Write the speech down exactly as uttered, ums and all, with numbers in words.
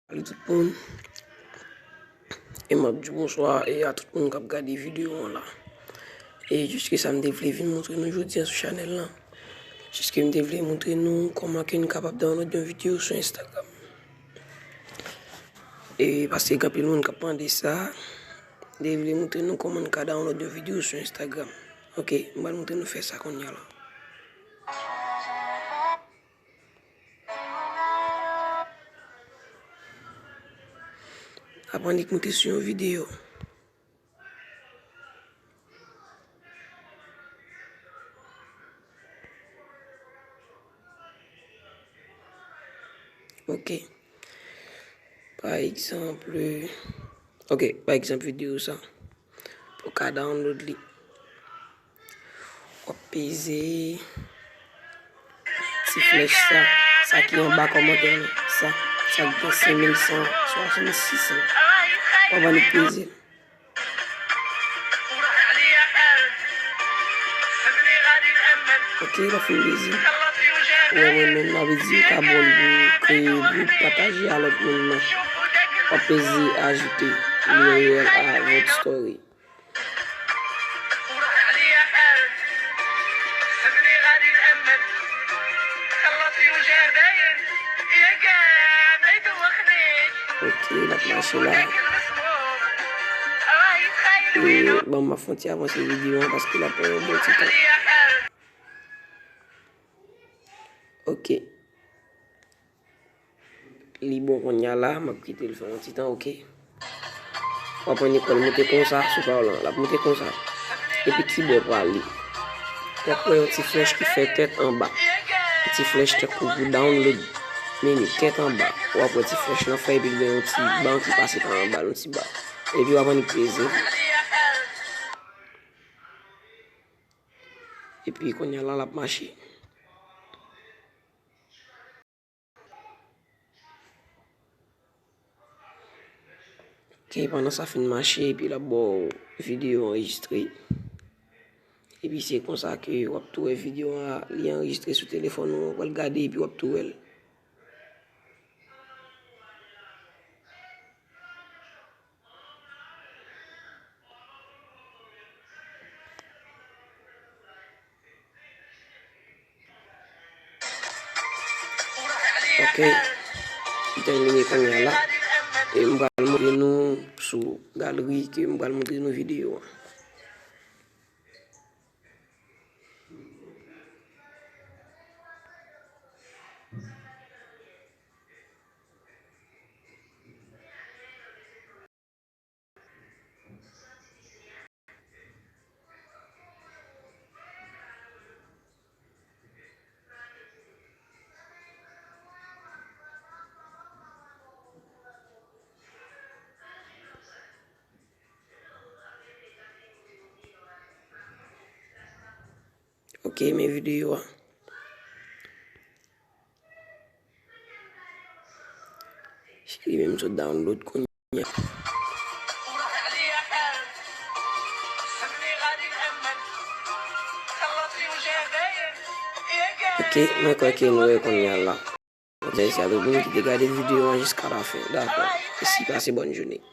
Salut tout moun. E m ap di bonswa e a tout moun k ap gade videyo an la. E jiske sa m te vle vin montre nou jodi an sou chanèl lan. Jiske m te vle montre nou kòman ke n kapab download yon videyo sou Instagram. E paske gen anpil moun k ap mande sa, m te vle montre nou kòman n ka download yon videyo sou Instagram. Ok, m pral montre nou fè sa kounye a la. Aprann li k moute sou yon videyo. Ok. Pa egzanp, ok, pa egzanp videyo sa. Pou w ka download li. W ap peze ti flèch sa, sa ki anba kòmantè la, sa, sa ki gen senk mil san swasannsis la. W ap annik peze l. Ok, l ap fin peze. Ou wè mwen menm, m ap di yo ka bon pou kreye gwoup, pataje a lòt moun nan. W ap peze ajoute l'U R L à votre story. Ok, l ap mache la. E, bon, m ap fè yon ti avanse videyo an paske l ap pran yon bon ti tan. Ok. Li bon kounye a la, m ap kite l fè yon ti tan, ok. W ap wè li pral moute konsa sou pa w lan, l ap moute konsa. Epi ki bò pral li? W ap wè yon ti flèch ki fè tèt anba. Yon ti flèch tankou pou download meni, tèt anba. W ap wè ti flèch lan fè epi gen yon ti ban ki pase pa anba l, yon ti ban. Epi w ap annik peze. Epi kounye a la, l ap mache. Ok, pandan sa fin mache, epi l ap ba w videyo anrejistre. Epi se konsa ke w ap tou wè videyo a, li anrejistre sou telefòn ou, w pral gade epi w ap tou wè l. Ok, m tèmine kounye a la. E m pral montre nou sou galeri ke m pral montre nou videyo an. Ok, men videyo a. Li menm sot download kounye a. Ok, mwen kwè ke nou wè kounye a la. Mèsi a tout moun ki te gade videyo an jiska lafen. Dakò. Mèsi, pase bòn jounen.